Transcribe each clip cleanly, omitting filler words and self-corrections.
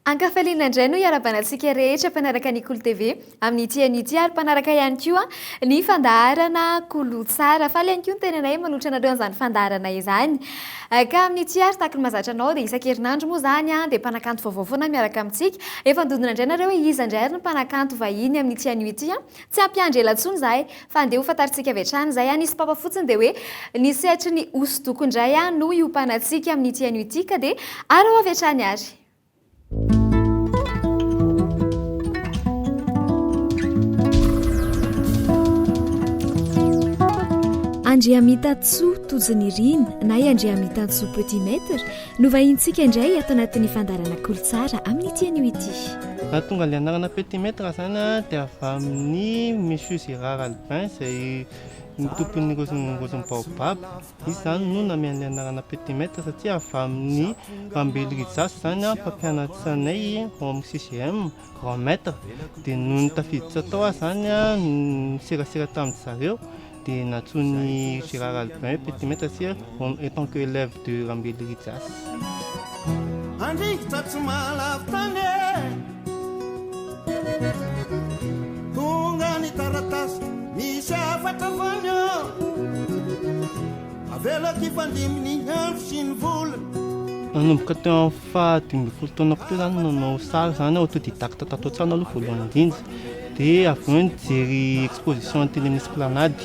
Ankafaliana indray no iarahabana antsika rehetra mpanaraka ny Kolo TV amin'ity anio ity ary mpanaraka ihany koa ny fandaharana Kolo Tsara. Faly ihany koa ny tenanay manolotra anareo an'izany fandaharana izany. Ka amin'ity ary tahaka ny mahazatra anao dia isan-kerinandro moa izany dia mpanakanto vaovao foana miaraka amintsika. Efa nidondona indray nareo hoe iza indray ary ny mpanakanto vahiny amin'ity anio ity. Tsy hampiandry ela intsony izahay fa andeha ho fantarintsika avy hatrany izay. Nisy papa fotsiny dia hoe ny sehatry ny hosodoko indray no hiompanantsika amin'ity anio ity ka dia araho avy hatrany ary. Andriamitatsoa Tojonirina na i Andriamitatsoa Petit Maître no vahintsika indray ato anatin'ny fandaharana Kolotsara amin'ity anio ity. Raha tonga ilay anarana Petit Maître izany dia avy amin'ny Monsieur Gérard Albin izay tompon'ny Rosin'ny Baobab. Izy izany no namehy an'ilay anarana Petit Maître satria avy amin'ny Rambelo Rijaso izany mpampianatra anay ao amin'ny CGM, Grand Maître. Dia nony tafiditra tao aho izany niserasera tamin-dry zareo dia nantsoin'i Gérard Albin hoe Petit Maître satria en tant que élève de Rambelo Rijaso. Andringitra tsy mahalavo-tany e! Tonga ny taratasy misy hafatra avy any ô! Avelako hifandimby ny andro sy ny volana. Nanomboka teo amin'ny faha 15 taonako teo zany nanao sary zany aho, autodidacte tato an-trano aloha voalohany indrindra, dia avy eo nijery exposition teny amin'ny esplanade,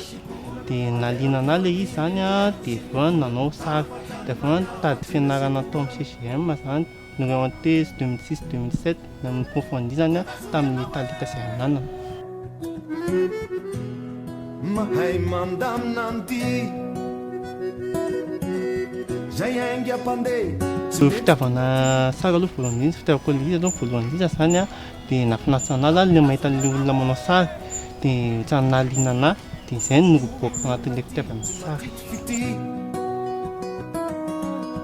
dia nahaliana anah ilay izy zany an, dia avy eo aho nanao sary, dia avy eo aho nitady fianarana tao amin'ny CGM zany. Norienté 2006 2007 nanapprofondizana tamin'ny talenta izay ananana. Mahay mandamina ny dia Zay haingam-pandeha tsy Ny fitiavana sary aloha voalohany indrindra, fitiavako an'ilay izy aloha voalohany indrindra izany an, dia nahafinaritra an'ahy izany ilay mahita an'ilay olona manao sary, dia ohatran'ny nahaliana an'ahy, dia izay no nirobohako tanatin'ilay fitiavana sary. Fitia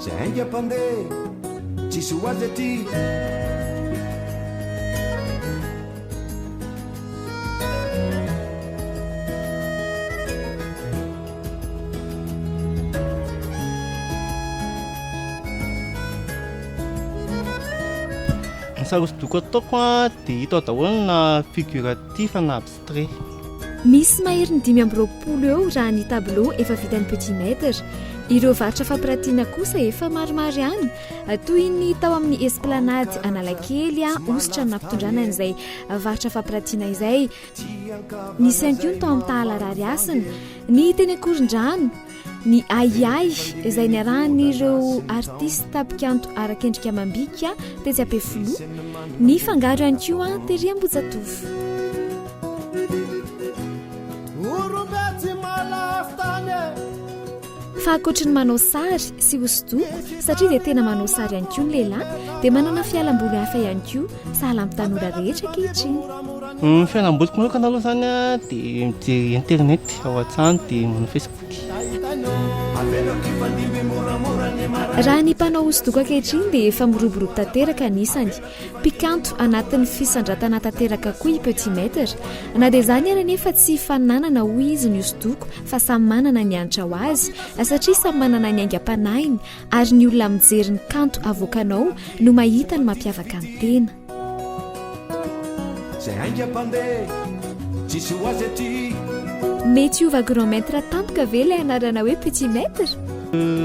Zay haingam-pandeha tsisy ho azy aty. Ny sary hosodoko ataoko dia hita ao daholo na figuratif na abstrait. Misy maherin'ny 25 eo raha ny tableau efa vitan'ny Petit Maître. Ireo varotra fampiratiana kosa efa maromaro ihany, toy ny tao amin'ny Esplanade Analakely, Ositra no nampitondrana an'izay varotra fampiratiana izay. Nisy ihany koa ny tao amin'ny Tahala Rarihasina, ny teny Ankorondrano. Ny ahiahy izay niarahan'ireo artista mpikanto arak'endrika amam-bika tetsy Ampefiloha, nifangaro ihany koa tery Ambohijatovo. Fa ankoatry ny manao sary sy hosodoko, satria dia tena manao sary ihany koa ny lehilahy, dia manana fialamboly hafa ihany koa, sahala amin'ny tanora rehetra ankehitriny. Ny fialamboliko manokana aloha izany dia mijery internet ao an-trano dia manao facebook. Raha ny mpanao hosodoko ankehitriny dia efa miroborobo tanteraka ny isany. Mpikanto anatin'ny fisandratana tanteraka koa i Petit Maître. Na dia izany ary anefa tsy fananana hoy izy ny hosodoko fa samy manana ny hanitra ho azy satria samy manana ny aingam-panahiny ary ny olona mijery ny kanto avoakanao no mahita ny mampiavaka ny tena. Zay haingam-pandeha tsisy ho azy aty. Mety hiova grand maître tampoka ve ilay anarana hoe petit maître?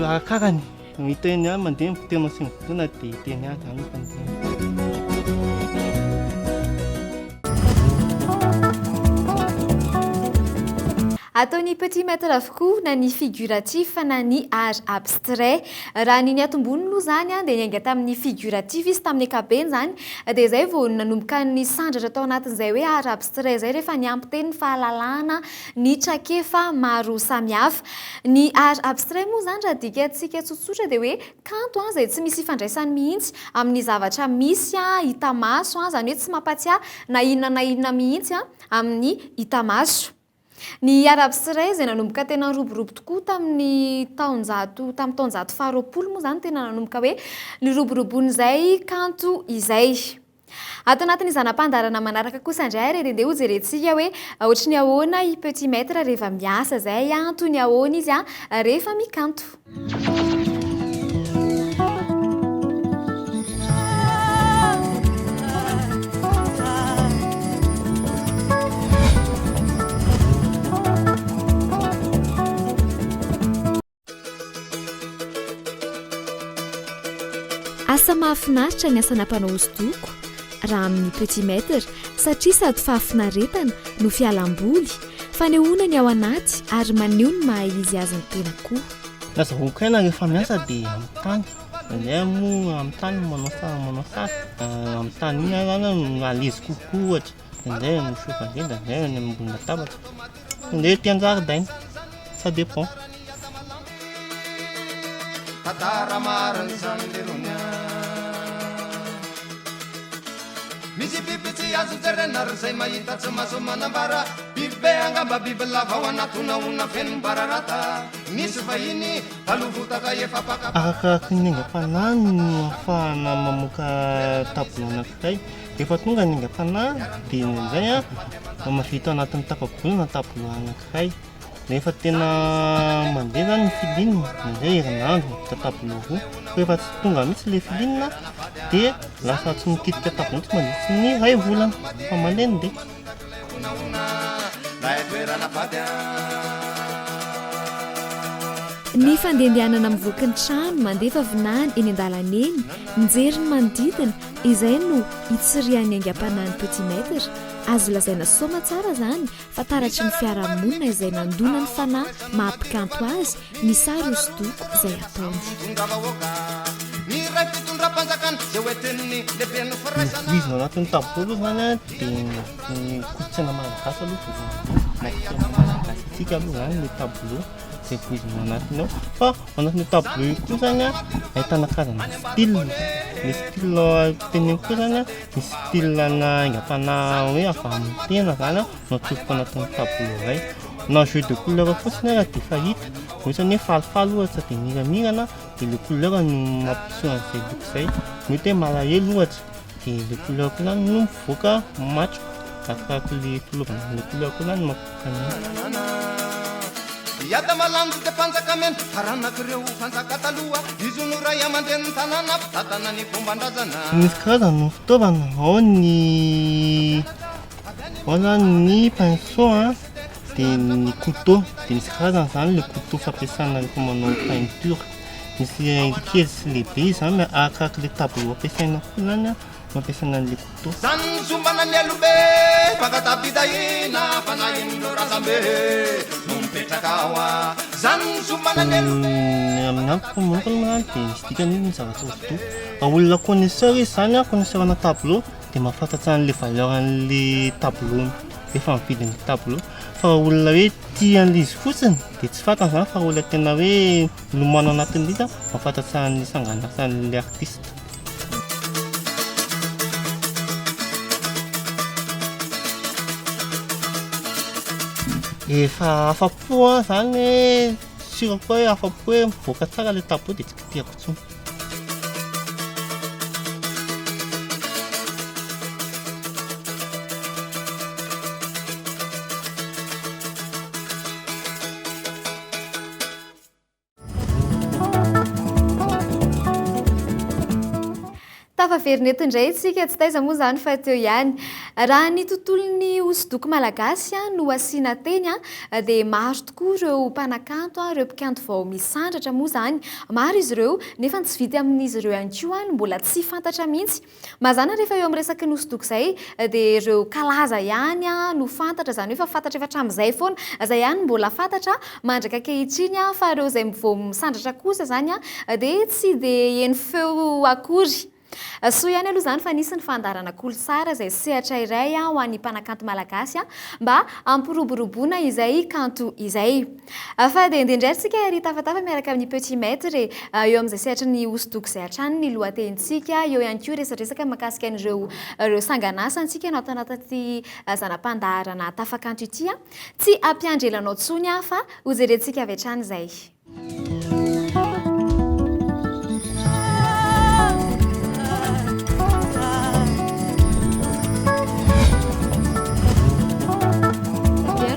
Arakarany, miteny ihany mandeha ny fiteny sy ny fotoana dia hiteny ihany zany ny fandehany. Ataon'i Petit Maître avokoa na ny figuratif na ny art abstrait. Raha ny niatombony aloha izany dia niainga tamin'ny figuratif izy tamin'ny ankapobeny izany dia izay vao nanomboka nisandratra tao anatin'izay hoe art abstrait izay rehefa niampy teny ny fahalalana ny traikefa maro samihafa. Ny art abstrait moa izany raha adikatsika tsotsotra dia hoe kanto izay tsy misy ifandraisany mihitsy amin'ny zavatra misy hita maso, izany hoe tsy mampatsiahy na inona na inona mihitsy amin'ny hita maso. Ny Arabsiray izay nanomboka tena niroborobo tokoa tamin'ny taonjato tamin'ny taonjato faharoapolo moa izany tena nanomboka hoe niroboroboan'izay kanto izay. Ato anatin'ny zana-pandaharana manaraka kosa indray ary dia ndeha hojerentsika hoe ohatry ny ahoana i Petit Maître rehefa miasa izay, toy ny ahoana izy rehefa mikanto. Asa mahafinaritra ny asana mpanao hosodoko raha amin'ny Petit Maître satria sady fahafinaretana no fialam-boly, fanehoana ny ao anaty ary maneho ny maha izy azy ny tena koa. Ny azahoako aina rehefa miasa dia amin'ny tany, indraindray aho moa amin'ny tany no manao sary manao sary, amin'ny tany iny aho zany no à l'aise kokoa ohatra, indraindray amin'ny chevalet, indraindray any ambony latabatra, indraindray aty an-jaridaina, ça dépend. Tantara marina izany lerony a. Misy biby tsy azo jerena ary izay mahita tsy mahazo manambara. Biby be angamba biby lava ao anaty honahona feno bararata. Nisy vahiny taloha votaka efa mpaka. Arakaraky ny aingam-panahy no ahafahana mamoaka tableau anankiray. Rehefa tonga ny aingam-panahy dia indraindray mahavita ao anatin'ny tapa-bolana tableau anankiray. Rehefa tena mandeha zany ny feeling, indraindray herinandro mahavita tableau roa, fa rehefa tsy tonga mihitsy ilay feeling dia lasa tsy mikitika tableau mihitsy mandritry ny iray volana fa mandehandeha. Ny fandehandehanana mivoaka ny trano, mandefa vinany eny an-dalana eny, mijery ny manodidina, izay no itsirihan'ny aingam-panahin'ny Petit Maître. Azo lazaina soamatsara izany fa taratry ny fiarahamonina izay nandona ny fanahy maha mpikanto azy ny sary hosodoko izay ataony. Voizina ao anatin'ny tableau aloha izany an, dia ny kolontsaina malagasy aloha voizina aloha, maha kolontsaina malagasy antsika aloha izany ilay tableau izay voizina ao anatiny ao, fa ao anatin'io tableau io koa izany an ahitana karazana style, ny style teneniko koa izany an Ny style ana aingam-panahy hoe avy amin'ny tena zany no atsofoka anatin'ny tableau iray. Na jeu de couleur fotsiny ara dia efa hita. Ohatra ny hoe falifaly ohatra dia miramirana dia le couleur no mampiseho an'izay loko izay. Mety hoe malahelo ohatra dia le couleur koa zany no mivoaka matroka. Arakaraka le filovana an'le couleur koa zany no mampivoaka an'iny. Iadamalandy dia mpanjaka mena, taranak'ireo mpanjaka taloha. Izy no ray aman-drenin'ny tanàna, mpitantana ny fomban-drazana. Misy karazany ny fitaovana, ao ny ao zany ny pinceau an, dia ny couteau, dia misy karazany zany le couteau fampiasana rehefa manao peinture, misy kely sy lehibe izy zany arakaraka le tableau ampiasaina koa zany an no ampiasaina an'le couteau. Zany zombana ny alobe Fangataham-pitahiana fanahin'ireo razambe no mipetraka ao Zany zombana ny alobe. Ny amin'ny amiko manokana moa zany dia misy dikany io ny zavatra hosodoko. Raha olona connaisseur izy zany an, connaisseur ana tableau dia mahafantatra an'le valeur an'le tableau rehefa mividy an'le tableau. Fa raha olona hoe tia an'le izy fotsiny dia tsy fantany zany fa raha olona tena hoe milomano anatin'le izy an, mahafantatra ny sangan'asan'le artiste. Efa afa-po aho zany hoe sûr koa hoe afa-po hoe mivoaka tsara ilay tableau dia tsy kitihako intsony. Tafaverina eto indray isika, tsy taiza moa izany fa teo ihany. Raha ny tontolon'ny hosodoko malagasy no asiana teny dia maro tokoa ireo mpanakanto, ireo mpikanto vao misandratra moa izany. Maro izy ireo nefa ny tsy vita amin'izy ireo ihany koa no mbola tsy fantatra mihitsy. Mazàna rehefa eo amin'ny resaky ny hosodoko izay dia ireo kalaza ihany no fantatra, izany hoe efa fantatra efa hatramin'izay foana, izay ihany no mbola fantatra mandraka ankehitriny fa ireo izay vao misandratra kosa izany dia tsy dia heno feo akory. Soa ihany aloha izany fa nisy ny fandaharana Kolotsara izay sehatra iray ho an'ny mpanakanto malagasy mba hampiroboroboana izay kanto izay. Fa dia andeha indray ary tsika ary hitafatafa miaraka amin'ny Petit Maître e. Eo amin'izay sehatry ny hosodoko izay hatrany ny lohatenintsika, eo ihany koa resadresaka mahakasika an'ireo ireo sangan'asantsika no ato anatin'ity zana-pandaharana Tafakanto ity. Tsy hampiandry ela anao intsony aho fa hojerentsika avy hatrany izay.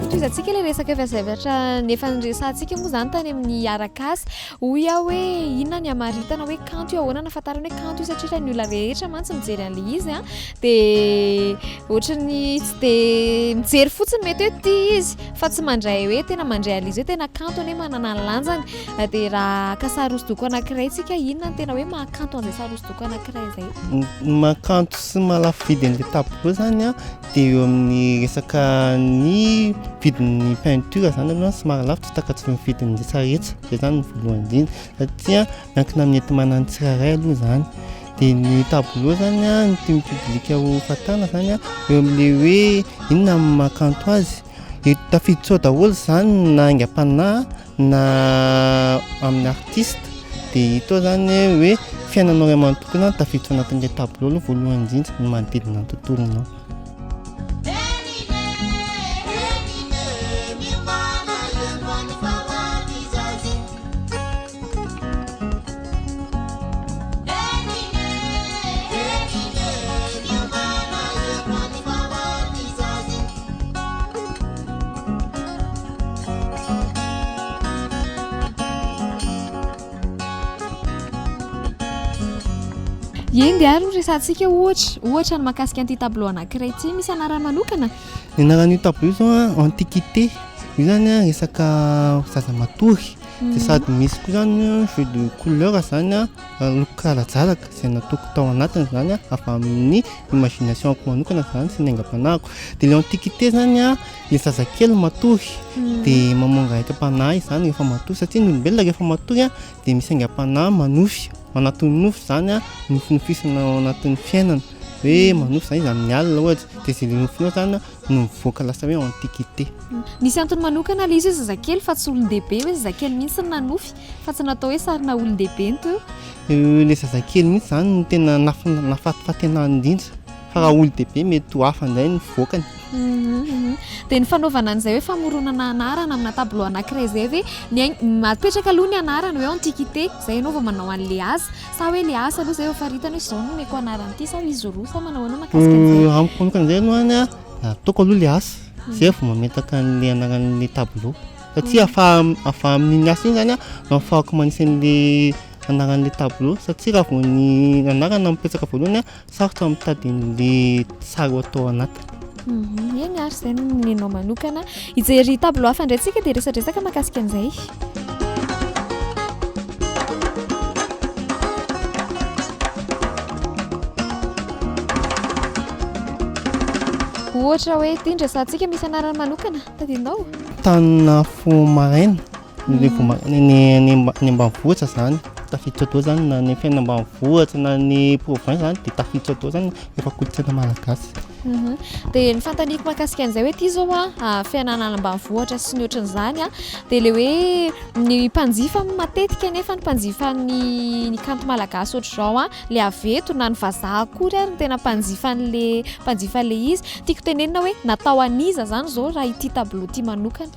Tohizantsika ilay resaka efa zavatra efa niresahantsika moa izany tany amin'ny arak'asa. Hoy aho hoe inona ny hamaritana hoe kanto io, ahoana no ahafantarana hoe kanto io satria raha ny olona rehetra mantsy mijery an'ilay izy an, dia ohatran'ny tsy dia mijery fotsiny mety hoe tia izy fa tsy mandray hoe tena mandray an'ilay izy hoe tena kanto anie manana ny lanjany. Dia raha haka sary hosodoko anankiray tsika, inona no tena hoe mahakanto an'izay sary hosodoko anankiray izay? Ny mahakanto sy mahalafo vidy an'ilay tableau izany an, dia eo amin'ny resaka ny vidin'ny peinture izany aloha somary lafo tsy takatry ny vidin'ny rehetrarehetra, izay izany no voalohany indrindra satria miankina amin'ny enti-manan'ny tsirairay aloha izany. Dia ny tableau izany an, ny tian'ny public ho fantarina izany an, eo amin'ilay hoe inona no mahakanto azy, dia tafiditra ao daholo izany na aingam-panahy na amin'ny artiste, dia hita ao izany hoe fiainanao iray manontolo koa izany tafiditra ao anatin'ilay tableau aloha voalohany indrindra, ny manodidina ny tontolonao. Eny dia ary horesahantsika ohatra, ohatra ny mahakasika an'ity tableau anankiray ity, misy anarany manokana? Ny anaran'io tableau io zao an, antiquité, io zany an resaka zaza matory, dia sady misy koa zany an jeu de couleur zany an, loko karajalaka izay nataoko tao anatiny zany an, avy amin'ny imagination-ko manokana zany sy ny aingam-panahiko. Dia ilay antiquité zany an, ilay zazakely matory dia mamoaka aingam-panahy izany rehefa matory satria ny olombelona rehefa matory an dia misy aingam-panahy manofy, ao anatin'ny nofy izany an, nofinofisina ao anatin'ny fiainana hoe manofy izany izy amin'ny alina ohatra dia izay ilay nofinao izany an no mivoaka lasa hoe antiquité. Nisy antony manokana ilay izy hoe zazakely fa tsy olon-dehibe hoe zazakely mihitsy no nanofy fa tsy natao hoe sarina olon-dehibe ny teo. Ilay zazakely mihitsy izany no tena nafatifaty anahy indrindra fa raha olon-dehibe mety ho hafa indray ny fivoakany. Dia ny fanaovana an'izay hoe famoronana anarana amina tableau anankiray izay ve, ny aing- apetraka aloha ny anarana hoe antiquité, izay ianao vao manao an'ilay asa, sa hoe ilay asa aloha izay vao faritana hoe izao no omeko anarana ity sa izy roa sa manao ahoana mahakasika an'izay? Amiko manokana indray aloha any an, ataoko aloha ilay asa, izay vao mametaka an'ilay anaran'ilay tableau, satria afa- avy amin'iny asa iny izany an no ahafahako manisy an'ilay anaran'ilay tableau, satria raha vao ny anarana mipetraka voalohany an, Sarotra mitady an'le sary ho atao anatiny. Eny ary izay no nenao manokana. Hijery tableau hafa indray tsika dia resadresaka mahakasika an'izay. Ohatra hoe ity ny resahantsika misy anarany manokana, tadidinao? Tanana fo maraina. Ny vao maraina ny any any ambanivohitra zany, tafiditra daholo zany na ny fiainana ambanivohitra na ny province zany dia tafiditra daholo zany efa kolontsaina malagasy. Dia ny fanontaniako mahakasika an'izay hoe ity zao an, fiainana any ambanivohitra sy ny ohatran'izany an, dia ilay hoe ny mpanjifa matetika anefa ny mpanjifa ny ny kanto malagasy ohatr'izao an, ilay avy eto na ny vazaha akory ary no tena mpanjifa an'le mpanjifa an'ilay izy. Tiako tenenina hoe natao an'iza izany izao raha ity tableau ity manokana?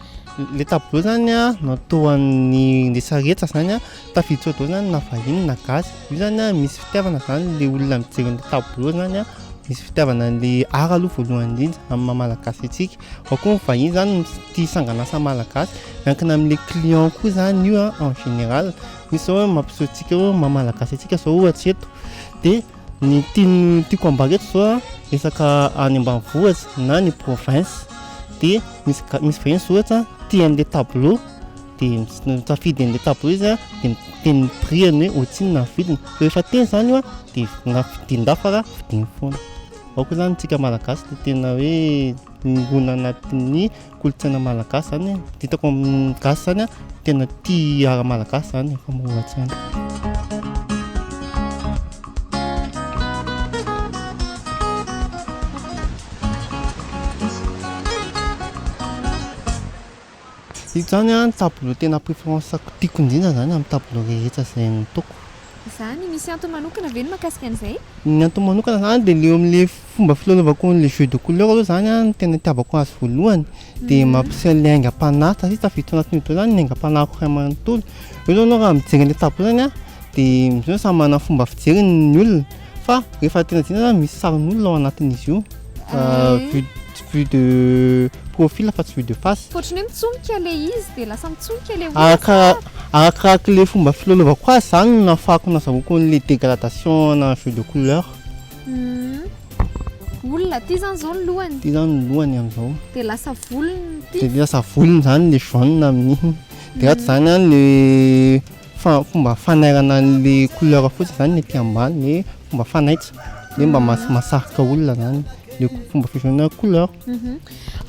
Le tableau zany a natao an'ny rehetra rehetra zany a, tafiditra ao daholo zany na vahiny na gasy, io zany a misy fitiavana zany le olona mijery an'le tableau zany a, misy fitiavana an'le art aloha voalohany indrindra amin'ny maha malagasy antsika, ao koa ny vahiny zany tia sangan'asa malagasy, miankina amin'le client koa zany io a en général, misy zao hoe mampiseho antsika hoe maha malagasy antsika zao ohatra eto, de ny tian'ny tiako ambara eto zao a resaka any ambanivohitra na ny province de misy ga- misy vahiny zao ohatra tia an'le tableau de misafidy an'le tableau izy a de miteny ny prix-ny hoe ohatrinona ny vidiny fa rehefa teny zany io a de na vidin-dafo ara vidiny foana, ao koa zany tsika malagasy de tena hoe mirona anatin'ny kolontsaina malagasy zany e, hitako amin'ny gasy zany a tena tia art malagasy zany efa mirona-tsaina. Ito zany an, tableau tena préférence-ko tiako indrindra zany amin'ny tableau rehetra izay nataoko. Izany, misy antony manokana ve ny mahakasika an'izay? Ny antony manokana zany dia le eo amin'le fomba filalaovako an'le jeu de couleur aloha zany an no tena itiavako azy voalohany, dia mampiseho an'le aingam-panahy satria tafiditra ao anatin'io daholo zany ny aingam-panahiko iray manontolo. Eo zao ianao raha mijery an'le tableau zany an, dia misy hoe samy manana ny fomba fijeriny ny olona fa rehefa tena jerena zany misy sarin'olona ao anatin'izy io, vue vue de profil fa tsy vue de face. Ohatran'ny hoe mitsonika le izy dia lasa mitsonika le olona Araka arakarak'le fomba filalaovako azy zany no nahafahako nazahoako an'le dégradation ana jeu de couleur. Humm. Olona, ty zany zao ny lohany. Ty zany ny lohany amin'izao. Dia lasa volony ty. Dia lasa volony zany le jaune amin'iny. Dia ato zany an le fa- fomba fanairana an'le couleur fotsiny zany ny aty ambany le fomba fanaitra, le mba mas- mahasarika olona zany le fomba fijerenao couleur.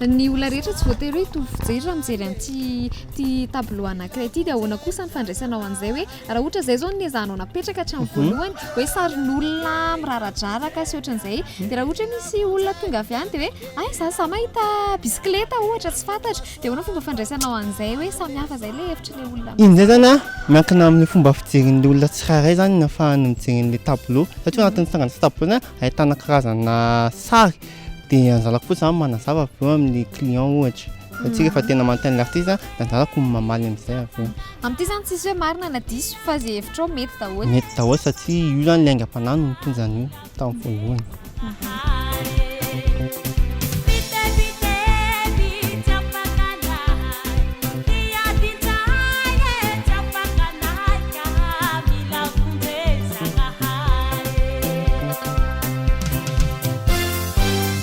Ny olona rehetra tsy voatery hoe hitovy fijery raha mijery an'ity ity tableau anankiray ity dia ahoana kosa ny fandraisanao an'izay hoe raha ohatra izay izao no niezahanao napetraka hatramin'ny voalohany hoe sarin'olona miraradraraka sy ohatran'izay dia raha ohatra hoe misy olona tonga avy any dia hoe hay za za mahita bisikileta ohatra tsy fantatro dia ahoana fomba fandraisanao an'izay hoe samy hafa izay ilay hevitr'ilay olona Iny indray zany an, miankina amin'ny fomba fijerin'ilay olona tsirairay zany ny ahafahany mijery an'ilay tableau satria ao anatin'ny sangan'asa tableau zany ahitana karazana sary Dia anjarako fotsiny zany manazava avy eo amin'ny client ohatra. Satria rehefa tena manontany ilay artiste dia anjarako ny mamaly amin'izay avy eo. Amin'ity zany tsisy hoe marina na diso fa izay hevitrao mety daholo. Mety daholo satria io zany ilay aingam-panahy no nitondra an'io tamin'ny voalohany.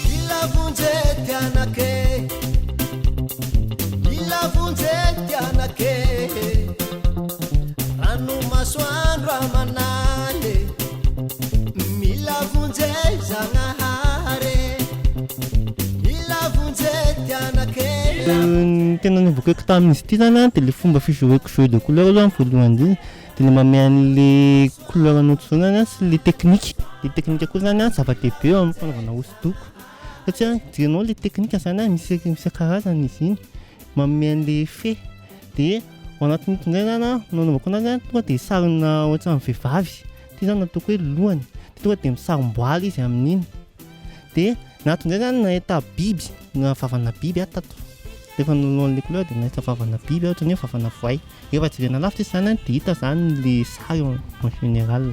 Mila vonje ty anake Mila vonje ty anake Rano masoandro aman'ale Mila vonje Zagnahary Mila vonje ty anake Ny tena novokaiko tamin'izy ity zany an, dia ilay fomba fi-jouer-ko jeu de couleur aloha ny voalohany indrindra. Dia le mamehy an'le couleur note zany an sy le technique, le technique koa zany an zava-dehibe eo amin'ny fanaovana hosodoko satria jerenao le technique zany an misy isan-karazany izy iny manome an'le effet dia ao anatin'ito indray zany an no anaovako anazy an tonga dia sarina ohatran'ny vehivavy, ity zany nataoko hoe lohany dia tonga dia misarom-boaly izy amin'iny, dia ny ato indray zany nahita biby na vavana biby aho tato, rehefa noloan'le couleur dia nahita vavana biby aho ohatran'ny hoe vavana voay. Rehefa jerena lavitra izy zany dia hita zany le sary en général.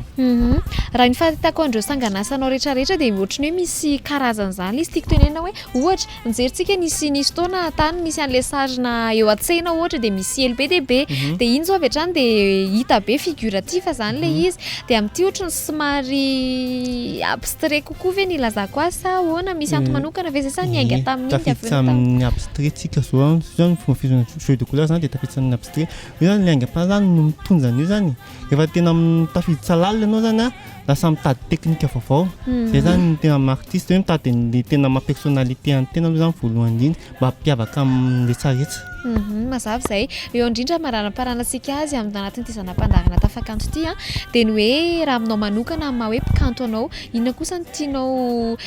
Raha ny fahitako an'ireo sanganasanao rehetra rehetra dia ohatran'ny hoe misy karazany izany ilay izy. Tiako tenenina hoe ohatra, nijery tsika nisy nisy fotoana tany nisy an'ilay sarina eo an-tsena ohatra dia misy elo be dia be. Dia iny izao avy hatrany dia hita be figuratif izany ilay izy. Dia amin'ity ohatran'ny somary abstrait kokoa ve ny ilazako azy sa ahoana? Misy antony manokana ve izay sa niainga tamin'iny dia avy eo Tafiditra amin'ny abstrait tsika izao an, Zany fomba fijery jeu de couleur zany dia tafiditra amin'ny abstrait. Io zany le aingam-panahy zany no mitondra an'io zany e. Rehefa tena tafiditra lalina ianao zany an, lasa mitady technique vaovao. Zay zany no tena maha artiste hoe mitady an'le tena maha personnalité an'ny tena aloha zany voalohany indrindra mba hampiavaka amin'ny rehetrarehetra. Mazava izay. Eo indrindra hamaramparanantsika azy amin'ny anatin'ity zana-pandaharana Tafakanto ity an, dia ny hoe raha aminao manokana amin'ny maha hoe mpikanto anao, inona kosa no tianao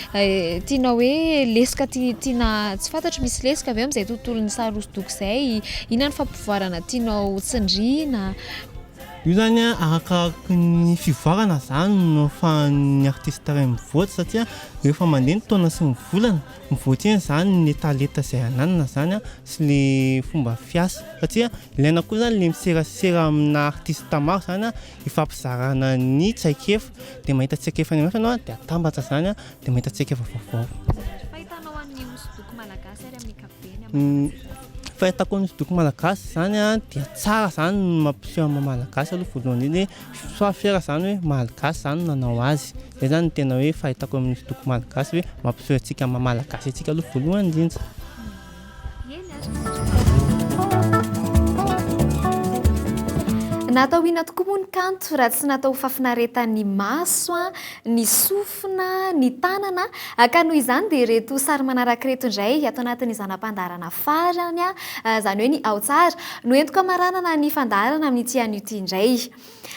Tianao hoe lesoka tiana tsy fantatro misy lesoka ve amin'izay tontolon'ny sary hosodoko izay? Inona ny fampivoarana tianao tsindriana? Io zany an, arakaraky ny fivoarana zany no ahafahan'ny artiste iray mivoatra satria rehefa mandeha ny taona sy ny volana, mivoatra eny zany ny talenta izay ananana zany an sy le fomba fiasa satria ilaina koa zany le miserasera amina artiste maro zany an hifampizarana ny traikefa. Dia mahita traikefa any hafa ianao dia atambatra izany an, dia mahita traikefa vaovao. Fahitanao an'ny hosodoko malagasy ary amin'ny ankapobeny amin'ny Fahitako ny hosodoko malagasy izany an, dia tsara izany ny mampiseho amin'ny maha malagasy aloha voalohany indrindra hoe sois fier izany hoe malagasy izany no nanao azy. Izay izany no tena hoe fahitako amin'ny hosodoko malagasy hoe mampiseho antsika maha malagasy antsika aloha voalohany indrindra. Natao inona tokoa moa ny kanto raha tsy natao ho fahafinaretan'ny maso, ny sofina, ny tanana? Ka noho izany dia ireto sary manaraka ireto indray ato anatin'ny zana-pandaharana farany, izany hoe ny Ao Tsara, no entiko hamaranana ny fandaharana amin'ity anio ity indray.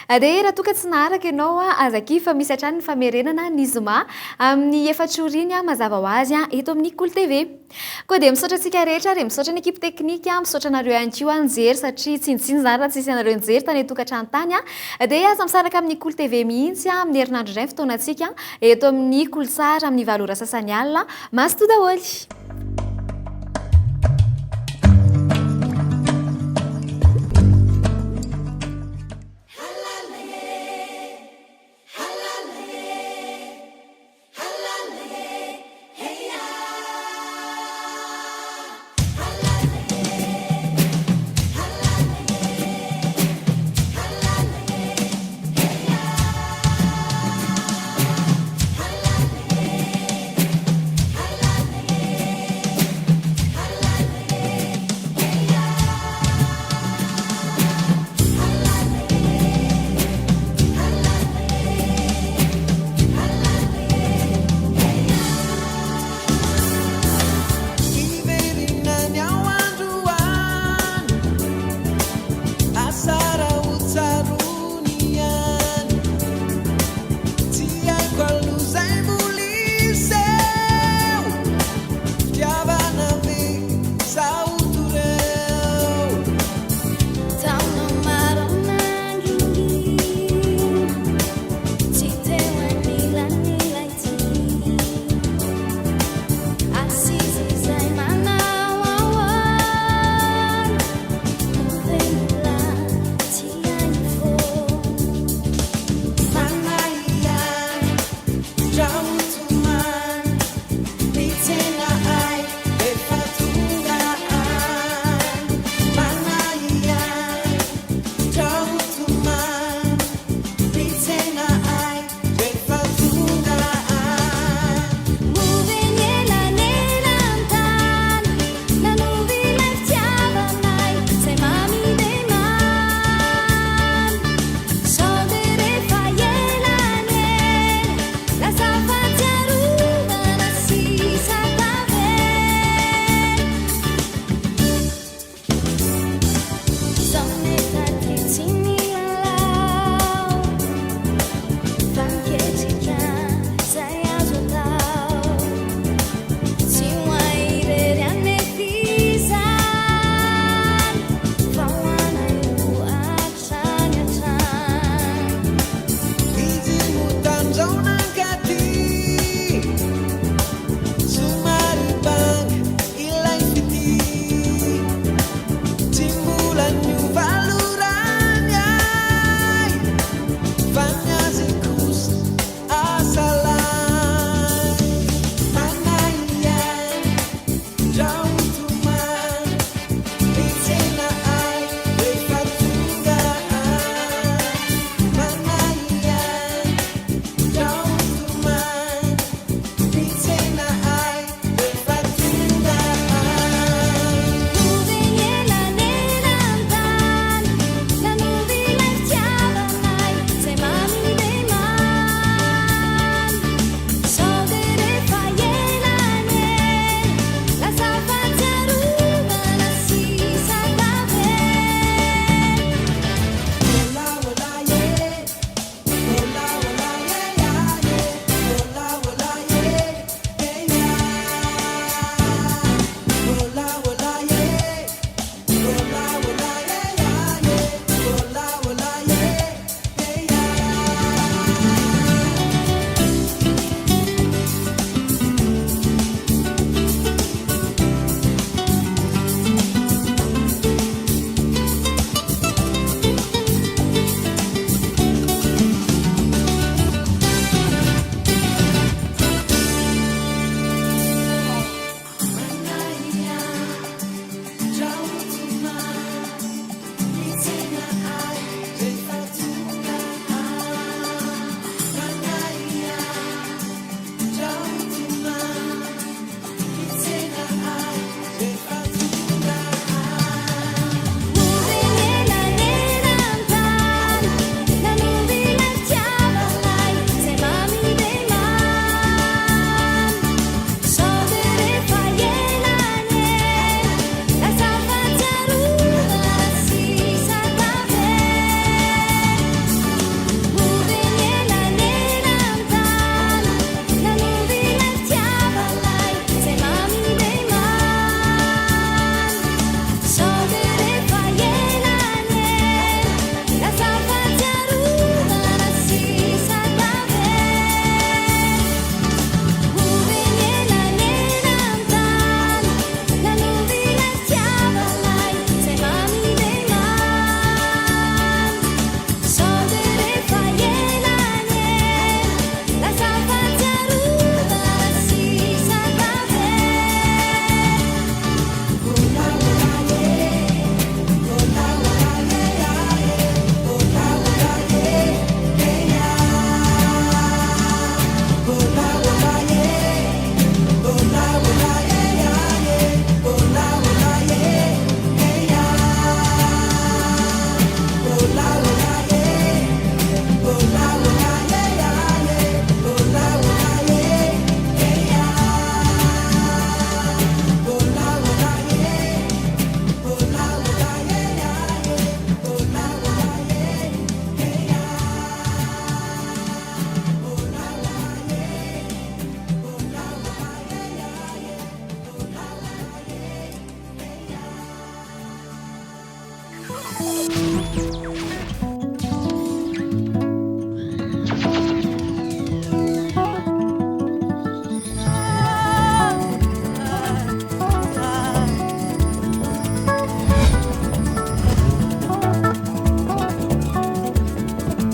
Dia raha toa ka tsy naharaka ianao, aza kivy fa misy hatrany ny famerenana ny zoma amin'ny efatra ora iny mazava ho azy eto amin'ny Kolo TV. Koa dia misaotra antsika rehetra ary misaotra ny ekipa teknika, misaotra anareo ihany koa nijery satria tsinontsinona izany raha tsisy anareo nijery tany an-tokantrano tany. Dia aza misaraka amin'ny Kolo TV mihitsy amin'ny herinandro indray ny fotoanantsika eto amin'ny Kolotsara amin'ny 8 ora sasany alina. Mazotoa daholo!